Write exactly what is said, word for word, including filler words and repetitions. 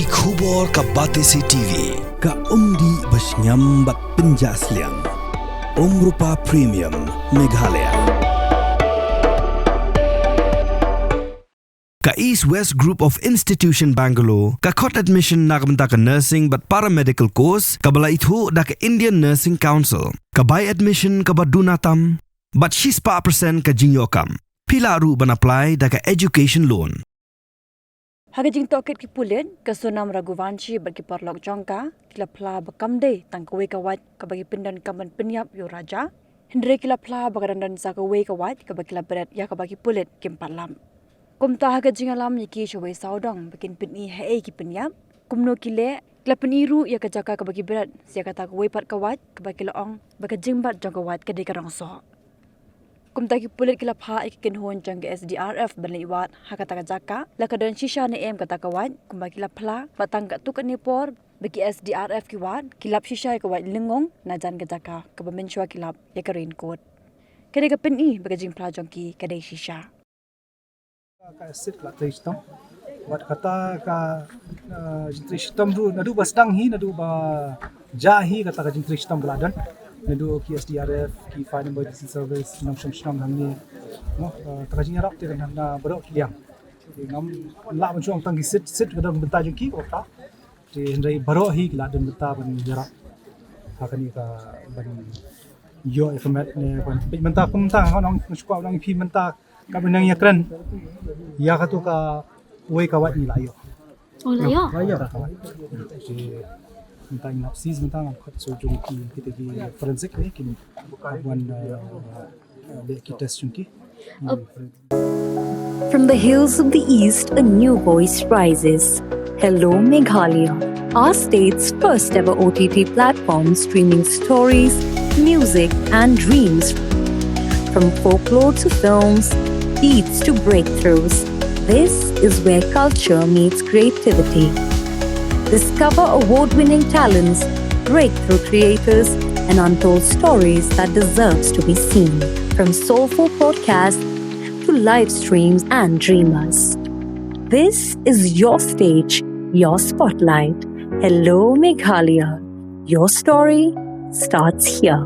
Ki khubor ka Batesi T V, ka umdih bashngiam bad pynjah sliang. Umrupa Premium, Meghalaya. Ka East West Group of Institution Bangalore ka khot admission na ka bynta ka nursing bad paramedical course kaba la ithuh da ka Indian Nursing Council. Ka bai admission kaba duna tam bad shispah percent ka jingïoh kam. Phi lah ruh ban apply da ka education loan. Ha ka jingtohkit ki pulit, ka Sonam Raghuvanshi bad ki paralok jong ka ki la phla ba kam dei tang kawei ka wait kaba ki pyndonkam ban pynïap ïa u Raja. Hynrei ki la phla ba ka dang don sa kawei ka wait kaba ki la bret ïa kaba ki pulit kim pat lap. Kumta ha ka jingïalam ïa ki shawei sawdong ba kin pyni haei ki pynïap, kumno ki leh, ki la pyni ruh ïa ka jaka kaba ki bret sa ïa kata kawei pat ka wait kaba ki la ong ba ka jingbat jong ka wait ka dei ka rong soh. Kumta ki pulit ki la phah ïa ki kynhun jong ka S D R F ban leit wad ha kata ka jaka la ka don shisha ne em kata ka wait, kumba ki la phla ba tang katto katne por ba ki S D R F ki wad ki lap shisha ïa ka wait lyngngong na jan ka jaka kaba mynshuwa ki lap ïa ka raincoat. Ka dei ka pyni ba ka jingphla jong ki ka dei shisha. Ka acid ka la trei shitom. Wat kata ka, eh, jingtrei shitom ruh naduh ba sdang hi, naduh ba jah hi, kata ka jingtrei shitom ka la don. Naduh ki S D R F, ki Fire and Emergency Service, nongshong shnong hangne. Mo, eh, kata ka jingïarap te kan hap na baroh ki liang. Te ngam lah ban shu ong tang ki sit, sit ka don bynta jong ki, kata. Te hynrei baroh hi ki la don bynta ban ïarap. Ha kane ka ban ïoh ïa ka met ne ban peit mynta, kumta nga ong, nga shu kwah ban ong ïa phi mynta ka ban nang ïakren ïa katu kawei ka wait ngi la ïoh. Oh, la ïoh. La ïoh. Kata ka wait. Te mynta ngi la seize, mynta ngan khot shuh jong ki, kita ki forensic ne, kin wan, eh, eh, leh ki test jong ki. From the hills of the East, a new voice rises. Hello Meghalaya, our state's first ever O T T platform streaming stories, music, and dreams. From folklore to films, beats to breakthroughs, this is where culture meets creativity. Discover award winning talents, breakthrough creators, and untold stories that deserves to be seen. From soulful podcasts to live streams and dreamers. This is your stage, your spotlight. Hello Meghalaya. Your story starts here.